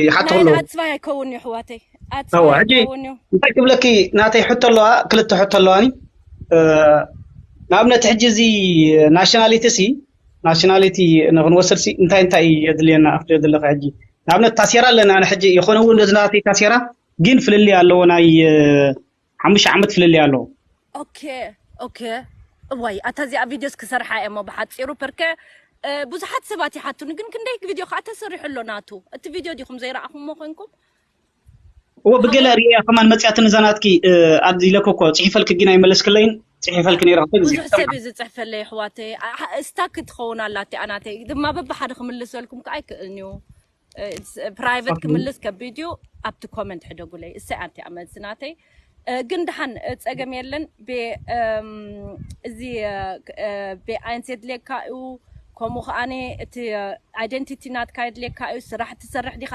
ይሓቶ ናይ ኣለዎ ኣጽባይ ኣይከውን እዩ ኣሕዋተይ፣ እዋ ኣጽባይ ሕጂ ኣይከውን እዩ። እንታይ ክብለኪ፣ ናተይ ሕቶ ኣለዋ፣ ክልተ ሕቶ ኣለዋኒ። እ፣ ንኣብነት ሕጂ እዚ ናሽናሊቲ ሲ ናሽናሊቲ ንክንወስድ ሲ እንታይ እንታይ የድልየና ክትብል ዘለካ? ሕጂ ንኣብነት ታሴራ ኣለና፣ ኣነ ሕጂ ይኮነ እውን እዚ ናተይ ታሴራ ግን ፍልልይ ኣለዎ፣ ናይ እ፣ ሓሙሽተ ዓመት ፍልልይ ኣለዎ። ኦኬ ኦኬ። እዋይ ኣታ እዚኣ ቪድዮስ ክሰርሓ እየ እሞ ብሓፂሩ ፐርከ እ፣ ብዙሓት ሰባት ይሓቱኒ፣ ግን ክንደይ ቪድዮ ከዓ ተሰሪሑ ኣሎ ናቱ? እቲ ቪድዮ ዲኹም ዘይረኣኹሞ ኮንኩም? እወ ብገለ ሪያ ከማን መፅያትኒ እዛ ናትኪ። እ፣ ኣድ ኢለኩ እኮ ፅሒፈልክ ግን ኣይመለስክለይን። ፅሒፈልክ ነይረ ክትብል ብዙሕ ሰብ እዩ ዝፅሕፈለይ ኣሕዋተይ። ኣ- ስታክ ትኸውን ኣላ እቲኣ ናተይ ድማ በብሓደ ክምልሰልኩም ከዓ ኣይክእልን እዩ። ፕራይቨት ክምልስ ከቢድ እዩ። ኣብቲ ኮመንት ሕደጉለይ። እሰይ ኣንቲ ኣመልሲ ናተይ። እ፣ ግን ደሓን እ፣ ፀገም የለን። ቤ- እም፣ እዚ እ፣ ክ- እ፣ ቤ ኣይንስ የድልየካ እዩ። ከምኡ ከዓኒ እቲ ኣይደንቲቲ ናትካ የድልየካ እዩ። ስራሕ ትሰርሕ ዲኻ?